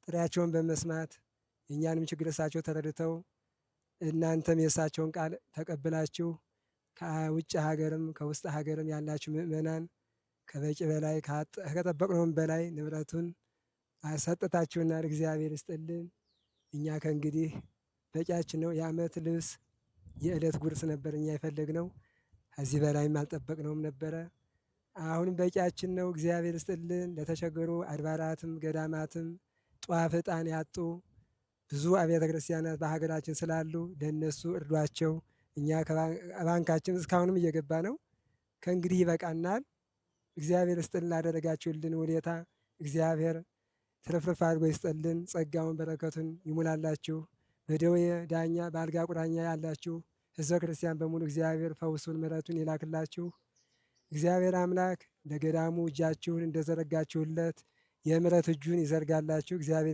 ጥሪያቸውን በመስማት የእኛንም ችግር እሳቸው ተረድተው እናንተም የእሳቸውን ቃል ተቀብላችሁ ከውጭ ሀገርም ከውስጥ ሀገርም ያላችሁ ምእመናን ከበቂ በላይ ከጠበቅነውም በላይ ንብረቱን ሰጥታችሁናል። እግዚአብሔር ይስጥልን። እኛ ከእንግዲህ በቂያችን ነው። የዓመት ልብስ የዕለት ጉርስ ነበር እኛ የፈለግነው። ከዚህ በላይም አልጠበቅነውም ነበረ። አሁንም በቂያችን ነው። እግዚአብሔር ይስጥልን። ለተቸገሩ አድባራትም ገዳማትም ጧፍ ዕጣን ያጡ ብዙ አብያተ ክርስቲያናት በሀገራችን ስላሉ ለእነሱ እርዷቸው። እኛ ከባንካችን እስካሁንም እየገባ ነው። ከእንግዲህ ይበቃናል። እግዚአብሔር ይስጥልን። ላደረጋችሁልን ውለታ እግዚአብሔር ትርፍርፍ አድርጎ ይስጥልን። ጸጋውን በረከቱን ይሙላላችሁ። በደዌ ዳኛ በአልጋ ቁራኛ ያላችሁ ሕዝበ ክርስቲያን በሙሉ እግዚአብሔር ፈውሱን ምሕረቱን ይላክላችሁ። እግዚአብሔር አምላክ ለገዳሙ እጃችሁን እንደዘረጋችሁለት የምሕረት እጁን ይዘርጋላችሁ። እግዚአብሔር